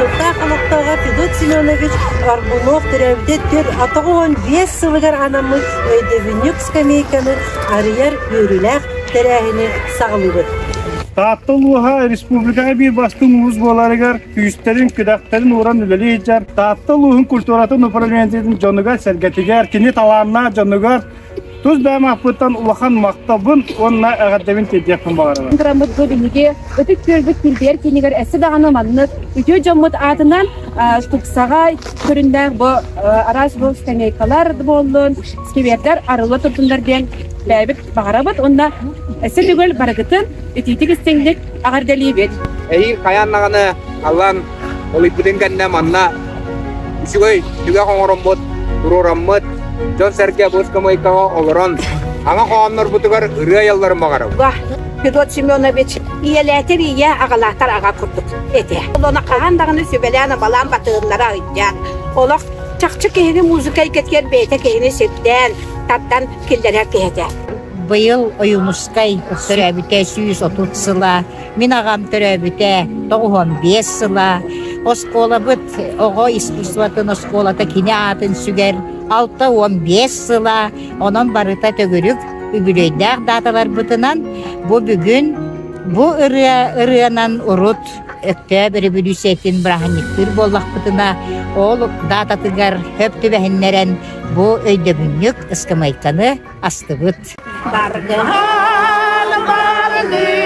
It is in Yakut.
бочуоттаах олохтооҕо Федот Семенович Аргунов төрөөбүтэ 95 сылыгар анаммыт өйдөбүнньүк скамейканы арыйар үөрүүлээх тэрээһини саҕалыыбыт. Таатта улууһа республикаҕа биир бастыҥ улуус буоларыгар күүстэрин, күрэхтэрин ууран үлэлии сылдьар Таатта улууһун культуратын управлениетын дьонугар-сэргэтигэр, кини талааннаах дьонугар Тус бэйэм ааппыттан улахан махталбын уонна эҕэрдэбин тиэрдиэхпин баҕарабын. Тураммыт бу биһиги Ытык Күөлбүт килбиэр киинигэр өссө даҕаны маннык үтүө дьоммут аатынан тупсаҕай көрүннээх бу араас бу скамейкалар буоллун, сквердэр арылла турдуннар диэн бэйэбит баҕарабыт уонна өссө төгүл барыгытын итиитик истиҥник эҕэрдэлиибит. Эһиил хайаан даҕаны Аллан Олуйбутун кэннэ манна үчүгэй түгэх оҥороммут, туруораммыт, дьон-сэргэ бу ыскамыайкаҕа олорон, аҥа хоһооннорбутугар ырыа айалларын баҕарабыт. Федот Семенович ийэлээтэр ийэ, аҕалаатар аҕа курдук этэ. Олону хаһан даҕаны сүбэлээн-абалаан батыһыннара ыйдьаан, олох чахчы киһини музыка эйгэтигэр бэйэтэ киһини сирдээн, тардан киллэрэр киһи этэ. Быйыл Ойуунускай төрөөбүтэ 130 сыла, Мин аҕам төрөөбүтэ 95 сыла. Оскуолабыт оҕо искусствотын оскуолата кини аатын сүгэр 65 сыла. Онон барыта төгүрүк үбүлүөйдээх дааталарбытынан бу бүгүн бу ырыа ырыанан урут Өктөөп өрөбүлүүссүйэтин бырааһынньыктыыр буоллахпытына, ол даататыгар хөп түбэһиннэрэн бу өйдөбүнньүк ыскамыайканы астыбыт. Баргыһан баргы.